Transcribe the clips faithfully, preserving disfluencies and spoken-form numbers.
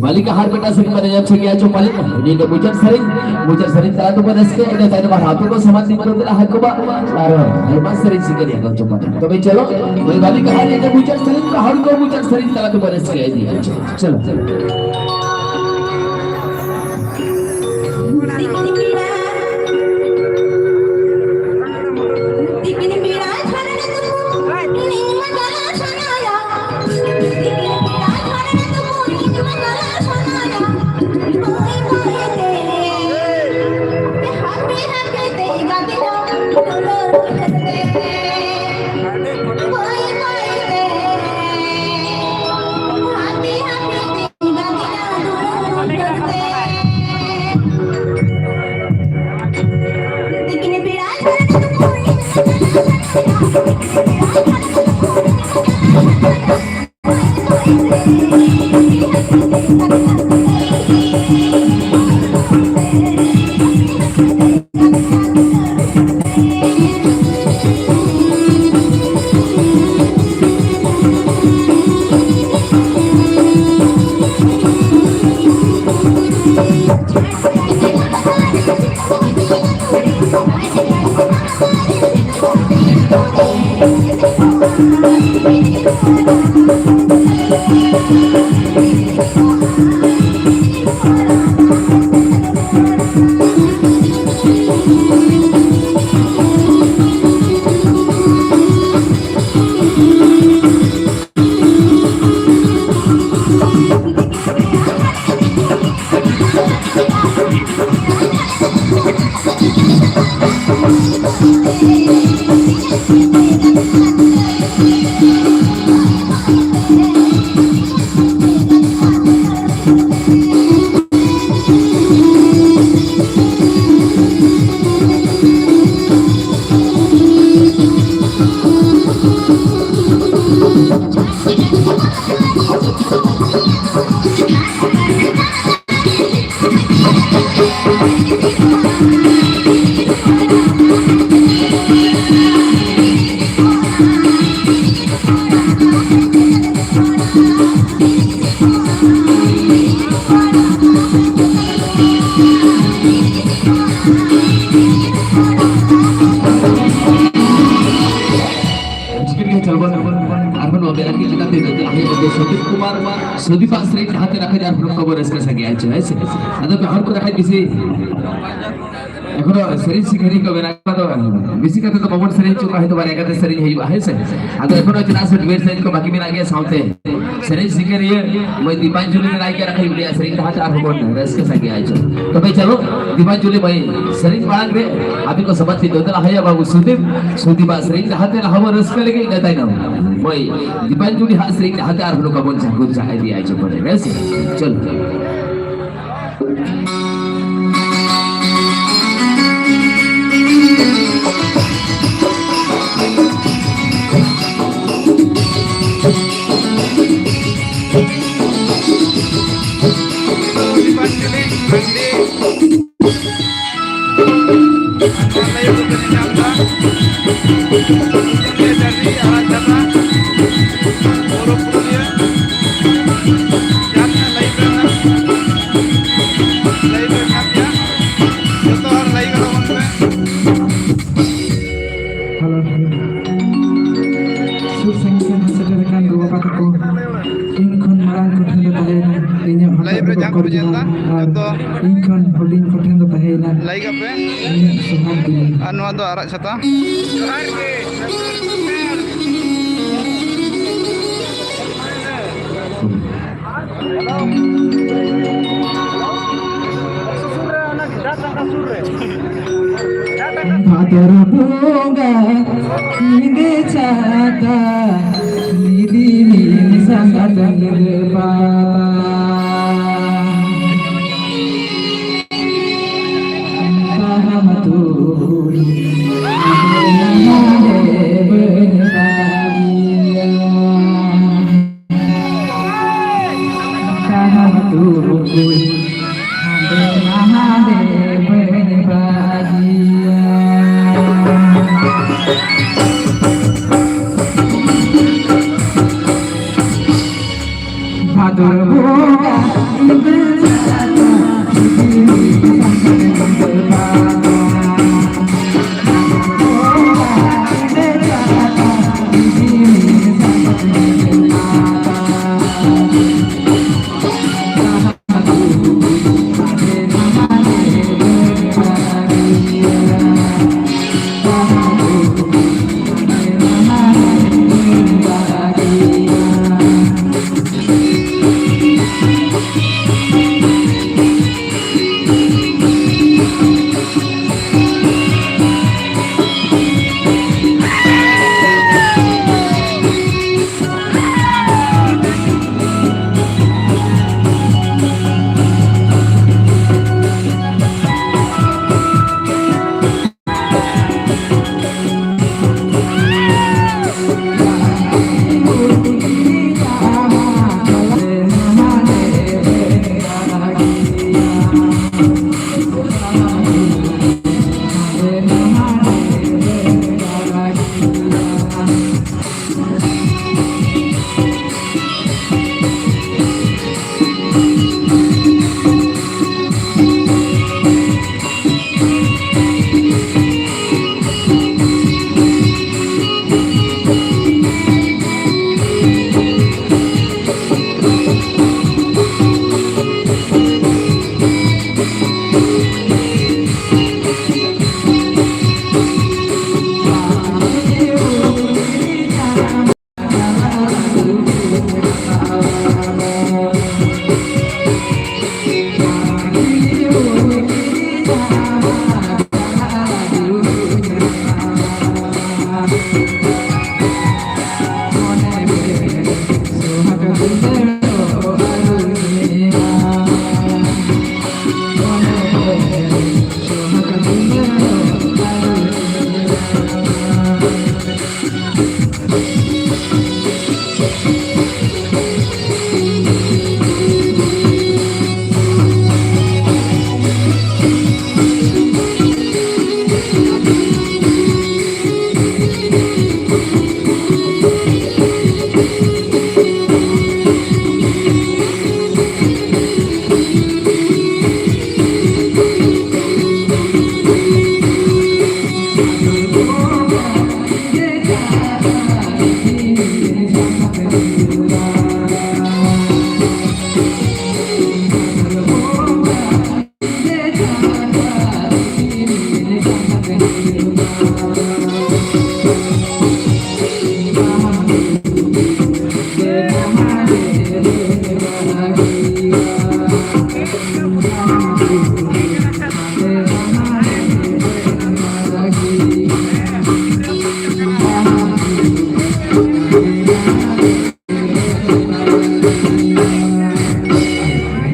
ᱢᱟᱹᱞᱤᱠ ᱟᱜ ᱦᱟᱨ ᱢᱤᱫᱴᱟᱝ ᱥᱮᱨᱮᱧ ᱢᱟᱱᱮ ᱧᱟᱢ ᱥᱟᱸᱜᱮᱭᱟ ᱪᱚ ᱢᱟᱹᱞᱤᱠ, ᱩᱱᱤ ᱫᱚ ᱢᱩᱪᱟᱹᱫ ᱥᱮᱨᱮᱧ, ᱢᱩᱪᱟᱹᱫ ᱥᱮᱨᱮᱧ ᱛᱟᱞᱟ ᱛᱮᱵᱚ ᱨᱟᱹᱥᱠᱟᱹ, ᱤᱱᱟᱹ ᱛᱟᱭᱱᱚᱢ ᱟᱨ ᱦᱟᱯᱮ ᱠᱚ ᱥᱚᱢᱟᱡᱽ ᱫᱤᱠᱩ ᱛᱮ ᱦᱟᱨ ᱠᱚ ᱵᱟ, ᱟᱨ ᱟᱭᱢᱟ ᱥᱮᱨᱮᱧ ᱥᱤᱠᱟᱹᱨᱤᱭᱟᱹ ᱠᱚ ᱪᱚ ᱢᱟᱹᱞᱤᱠ᱾ ᱛᱚᱵᱮ ᱪᱚᱞᱚ, ᱢᱟᱹᱭ ᱢᱟᱹᱞᱤᱠ ᱟᱜ ᱦᱟᱨ ᱢᱩᱪᱟᱹᱫ ᱥᱮᱨᱮᱧ, ᱦᱚᱲ ᱠᱚ ᱢᱩᱪᱟᱹᱫ ᱥᱮᱨᱮᱧ ᱛᱟᱞᱟ ᱛᱮᱵᱚ ᱨᱟᱹᱥᱠᱟᱹ ᱤᱫᱤᱭᱟ᱾ ᱪᱚᱞᱚ, ᱪᱚᱞᱚ᱾ ᱟᱨᱦᱚᱸ ᱱᱚᱣᱟ ᱵᱮᱱᱟᱨ ᱜᱮ ᱪᱮᱛᱟᱱ ᱛᱮ ᱱᱚᱛᱮ ᱟᱦᱮ ᱱᱚᱛᱮ ᱥᱩᱫᱤᱯ ᱠᱩᱢᱟᱨ, ᱥᱩᱫᱤᱯᱟᱜ ᱥᱮᱨᱮᱧ ᱰᱟᱦᱟᱨ ᱛᱮ ᱨᱟᱠᱷᱟ ᱡᱟᱦᱟᱸ ᱯᱷᱤᱞᱢ ᱠᱚᱵᱚ ᱨᱟᱹᱥᱠᱟᱹ ᱥᱟᱸᱜᱮ ᱦᱚᱪᱚ, ᱦᱮᱸ ᱥᱮ? ᱟᱫᱚ ᱵᱮᱦᱚᱨ ᱠᱚ ᱨᱟᱠᱷᱟ ᱵᱮᱥᱤ ᱮᱠᱷᱚᱱ ᱥᱮᱨᱮᱧ ᱥᱤᱠᱟᱹᱨᱤᱭᱟᱹ ᱠᱚ ᱢᱮᱱᱟᱜ ᱠᱚᱣᱟ, ᱛᱚ ᱵᱮᱥᱤ ᱠᱟᱛᱮ ᱫᱚ ᱵᱟᱵᱚᱱ ᱥᱮᱨᱮᱧ ᱦᱚᱪᱚ ᱠᱚᱣᱟ, ᱦᱚᱭᱛᱳ ᱵᱟᱨᱭᱟ ᱠᱟᱛᱮ ᱥᱮᱨᱮᱧ ᱦᱩᱭᱩᱜᱼᱟ, ᱦᱮᱸ ᱥᱮ? ᱟᱫᱚ ᱮᱠᱷᱚᱱ ᱪᱮᱫᱟᱜ ᱥᱮ ᱰᱩᱭᱮᱴ ᱥᱮᱨᱮᱧ ᱠᱚ ᱵᱟᱹᱠᱤ ᱢᱮᱱᱟᱜ ᱜᱮᱭᱟ, ᱥᱟᱶᱛᱮ ᱥᱮᱨᱮᱧ ᱥᱤᱠᱟᱹᱨᱤᱭᱟᱹ ᱢᱟᱹᱭ ᱫᱤᱯᱟᱧᱡᱚᱞᱤ ᱢᱮᱱᱟᱭ ᱜᱮᱭᱟ, ᱨᱟᱠᱷᱟ ᱩᱱᱤᱭᱟᱜ ᱥᱮᱨᱮᱧ ᱰᱟᱦᱟᱨ ᱛᱮ ᱟᱨᱦᱚᱸ ᱵᱚᱱ ᱨᱟᱹᱥᱠᱟᱹ ᱥᱟᱸᱜᱮ ᱦᱚᱪᱚ᱾ ᱛᱚᱵᱮ ᱪᱚᱞᱚ, ᱫᱤᱯᱟᱧᱡᱚᱞᱤ ᱢᱟᱹᱭ ᱥᱮᱨᱮᱧ ᱢᱟᱲᱟᱝ ᱨᱮ ᱟᱹᱵᱤᱱ ᱠᱚ ᱥᱟᱵᱟᱫ ᱪᱮᱫ ᱫᱚ ᱞᱟᱦᱟᱭᱟ ᱵᱟᱹᱵᱩ ᱥᱩᱫᱤᱯ, ᱥᱩᱫᱤᱯᱟᱜ ᱥᱮᱨᱮᱧ ᱰᱟᱦᱟᱨ ᱛᱮ ᱞᱟᱦᱟ ᱵᱚᱱ ᱨᱟᱹᱥᱠᱟᱹ ᱞᱮᱜᱮ, ᱤᱱᱟᱹ ᱛᱟᱭᱱᱚᱢ ᱢᱟᱹᱭ ᱫᱤᱯᱟᱧᱡᱚᱞᱤ ᱦᱟᱸᱜ ᱥᱮᱨᱮᱧ ᱰᱟᱦᱟᱨ ᱛᱮ ᱟᱨᱦᱚᱸ ᱱᱚᱝᱠᱟ ᱵᱚᱱ ᱡᱷᱟᱹᱠᱩᱨ ᱡᱷᱟᱜ ᱤᱫᱤᱭᱟ ᱪᱚ ᱵᱚᱱ, ᱦᱮᱸ ᱥᱮ? ᱪᱚᱞᱚ᱾ Hello, hello. ᱥᱩᱨ ᱥᱟᱺᱜᱤᱧ ᱠᱷᱚᱱ ᱥᱮᱴᱮᱨ ᱟᱠᱟᱱ ᱜᱚ ᱵᱟᱵᱟ ᱛᱟᱠᱚ, ᱤᱧ ᱠᱷᱚᱱ ᱢᱟᱨᱟᱝ ᱠᱚ ᱴᱷᱮᱱ ᱫᱚ ᱛᱟᱦᱮᱸᱭᱮᱱᱟ ᱤᱧᱟᱹᱜ ᱦᱚᱴᱚᱜ ᱨᱮ ᱵᱚᱠᱚᱨ ᱡᱚᱦᱟᱨ, ᱟᱨ ᱤᱧ ᱠᱷᱚᱱ ᱦᱩᱰᱤᱧ ᱠᱚ ᱴᱷᱮᱱ ᱫᱚ ᱛᱟᱦᱮᱸᱭᱮᱱᱟ ᱞᱟᱭᱤᱠ ᱟᱯᱮ᱾ ᱤᱧᱟᱹᱜ ᱥᱚᱦᱟᱜ ᱫᱩᱞᱟᱹᱲ᱾ ᱟᱨ ᱱᱚᱣᱟ ᱫᱚ ᱟᱨᱟᱜ ᱪᱷᱟᱛᱟ᱾ ᱡᱚᱦᱟᱨ ᱜᱮ᱾ ᱵᱷᱟᱫᱚᱨ ᱵᱚᱸᱜᱟ ᱧᱤᱫᱟᱹ ᱪᱷᱟᱛᱟ, ᱧᱤᱫᱤ ᱢᱤᱫ ᱥᱟᱸᱜᱟᱛ ᱧᱤᱫᱟᱹ ᱯᱟᱛᱟ᱾ ᱛᱟᱦᱟᱢ ᱛᱩᱞᱩᱡ ᱦᱟᱸᱰᱮ ᱱᱟᱰᱮ ᱵᱟᱹᱧ ᱵᱟᱹᱜᱤᱭᱟ᱾ ᱛᱟᱦᱟᱢ ᱛᱩᱞᱩᱡ ᱦᱟᱸᱰᱮ ᱱᱟᱰᱮ ᱵᱟᱹᱧ ᱵᱟᱹᱜᱤᱭᱟ᱾ ᱵᱷᱟᱫᱚᱨ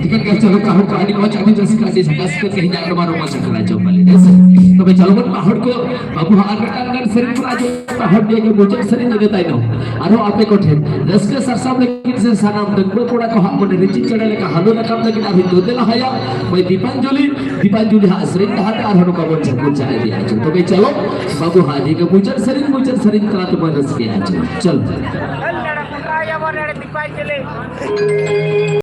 ᱴᱷᱤᱠᱟᱹᱱ ᱜᱮᱭᱟ, ᱪᱚᱞᱚ, ᱠᱟᱦᱩ ᱠᱚ ᱟᱹᱰᱤ ᱢᱚᱡᱽ, ᱟᱹᱰᱤ ᱨᱟᱹᱥᱠᱟᱹ, ᱟᱹᱰᱤ ᱡᱷᱟᱠᱟᱥ ᱠᱚ ᱛᱮᱦᱮᱧ ᱟᱜ ᱱᱚᱣᱟ ᱨᱚᱢᱚᱡᱽ ᱟᱠᱷᱲᱟ ᱪᱚ ᱯᱟᱞᱮ, ᱦᱮᱸ ᱥᱮ? ᱛᱚᱵᱮ ᱪᱚᱞᱚ ᱵᱚᱱ ᱯᱟᱦᱚᱲ ᱠᱚ, ᱵᱟᱹᱵᱩ ᱦᱟᱸᱜ ᱟᱨ ᱢᱤᱫᱴᱟᱝ ᱜᱟᱱ ᱥᱮᱨᱮᱧ ᱵᱚᱱ ᱟᱸᱡᱚᱢᱟ, ᱯᱟᱦᱚᱲ ᱱᱤᱭᱟᱹ ᱜᱮ ᱢᱩᱪᱟᱹᱫ ᱥᱮᱨᱮᱧ ᱤᱱᱟᱹ ᱛᱟᱭᱱᱚᱢ ᱟᱨᱦᱚᱸ ᱟᱯᱮ ᱠᱚᱴᱷᱮᱱ ᱨᱟᱹᱥᱠᱟᱹ ᱥᱟᱨᱥᱟᱣ ᱞᱟᱹᱜᱤᱫ ᱥᱮ ᱥᱟᱱᱟᱢ ᱰᱟᱺᱜᱩᱣᱟᱹ ᱠᱚᱲᱟ ᱠᱚ ᱦᱟᱸᱜ ᱵᱚᱱ ᱨᱤᱪᱤ ᱪᱮᱬᱮ ᱞᱮᱠᱟ ᱦᱟᱹᱞᱩ ᱨᱟᱠᱟᱵ ᱞᱟᱹᱜᱤᱫ ᱟᱨᱦᱚᱸ ᱫᱮᱞᱟ ᱦᱟᱭᱟ ᱢᱟᱹᱭ ᱫᱤᱯᱟᱧᱡᱚᱞᱤ, ᱫᱤᱯᱟᱧᱡᱚᱞᱤ ᱦᱟᱸᱜ ᱥᱮᱨᱮᱧ ᱰᱟᱦᱟᱨ ᱛᱮ ᱟᱨᱦᱚᱸ ᱱᱚᱝᱠᱟ ᱵᱚᱱ ᱡᱷᱟᱹᱠᱩ ᱪᱟ ᱤᱫᱤᱭᱟ᱾ ᱛᱚᱵᱮ ᱪᱚᱞᱚ ᱵᱟᱹᱵᱩ ᱦᱟᱸᱜ ᱱᱤᱭᱟᱹ ᱜᱮ ᱢᱩᱪᱟᱹᱫ ᱥᱮᱨᱮᱧ, ᱢᱩᱪᱟᱹᱫ ᱥᱮᱨᱮᱧ ᱛᱟᱞᱟ ᱛᱮᱵᱚᱱ ᱨᱟᱹᱥᱠᱟᱹᱭᱟ᱾ ᱪᱚᱞᱚ᱾